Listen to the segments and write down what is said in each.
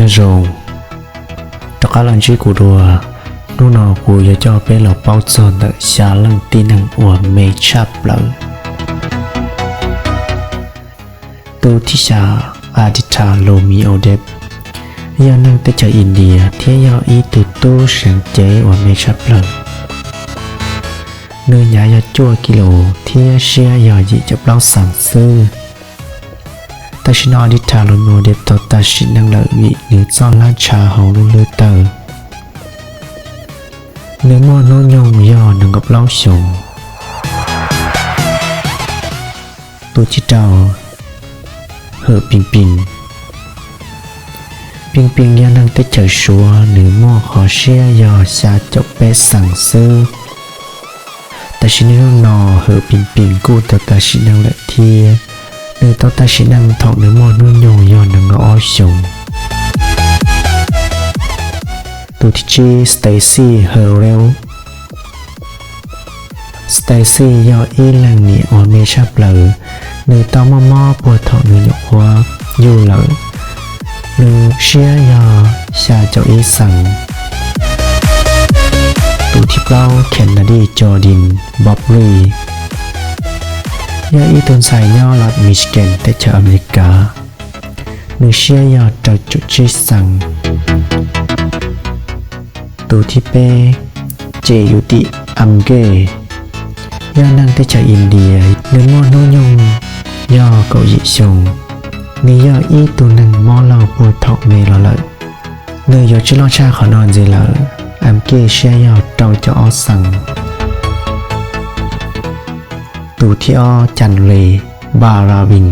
Nyob zoo, rov qab los ntsib kuv dua. Hnub no kuv yuav coj peb los paub txog ntawm xya leej tib neeg uas me tshaj plaws. Tus thib xya, Aditya Lomi Odep, yog neeg teb chaws India thiab yog ib tug tub seev cev uas me tshaj plaws. Nws hnyav yog cuaj kis lus thiab siab yog yim caum plaub xees xwb. Tam sim no Aditya Lomi Odep tau tag sim neej lawm vim nws txoj hlab ntsha hauv lub hlwb tawg. Nws muaj hnub nyoog yog nees nkaum plaub xyoos. Tus thib rau, Hawm Pim Pim. Pim Pim yog neeg teb chaws Suav, nws muaj qhov siab yog xya caum peb xees xwb. Tam sim neej no Hawm Pim Pim kuj tau tag sim neej lawm thiab. Nws tau tag sim neej thaum nws muaj hnub nyoog yog nees nkaum ob xyoos. Tus thib tsib, Stacy Hawley. Stacy yog ib leej niam uas me tshaj plaws. Nws tau muaj mob puag thaum nws nyuam qhuav yug lawm. Nws siab yog xya caum ib xees. Tus thib plaub, Kennedy Jordan Bobry, yog ib tug ntxhais nyob lub Michigan teb chaws Amelikas. Nws siab yog rau caum tsib xees. Tus thib peb, Ces Yuti Amge, yog neeg teb chaws India. Nws muaj hnub nyoog yog kaum yim xyoos. Nws yog ib tug neeg mob lauj puag thaum me los lawm. Nws yuav tsis loj tshaj qhov no ntxiv lawm. Amge siab yog rau caum ob xees. Tus thib ob, Chanle Baravin.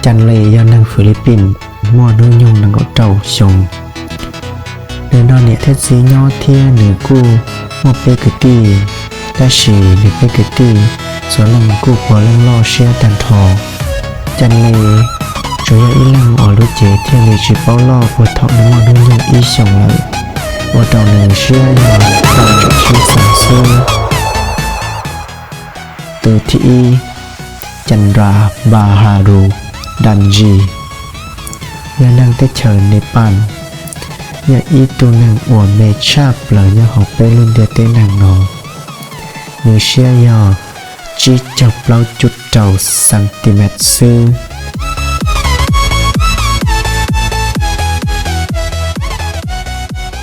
Chanle yog neeg Philippines, muaj hnub nyoog nees nkaum rau xyoos. Nws nrog niam thiab txiv nyob thiab nws kuj muaj peb kwv tij, tab sis nws peb kwv tij txhua leej kuj puav leej loj siab tag nrho. Chanle tsuas yog ib leeg uas lub cev thiaj li tsis paub loj puag thaum nws muaj hnub nyoog ib xyoos lawm, ua rau nws siab yog rau caum tsib xees xwb. Tus thib ib, Chandra Bahadur Danji, yog neeg teb chaws Nepal, yog ib tug neeg uas me tshaj plaws nyob hauv peb lub ntiaj teb neeg no. Nws siab yog tsib caug plaub cuj rau centimeter xwb.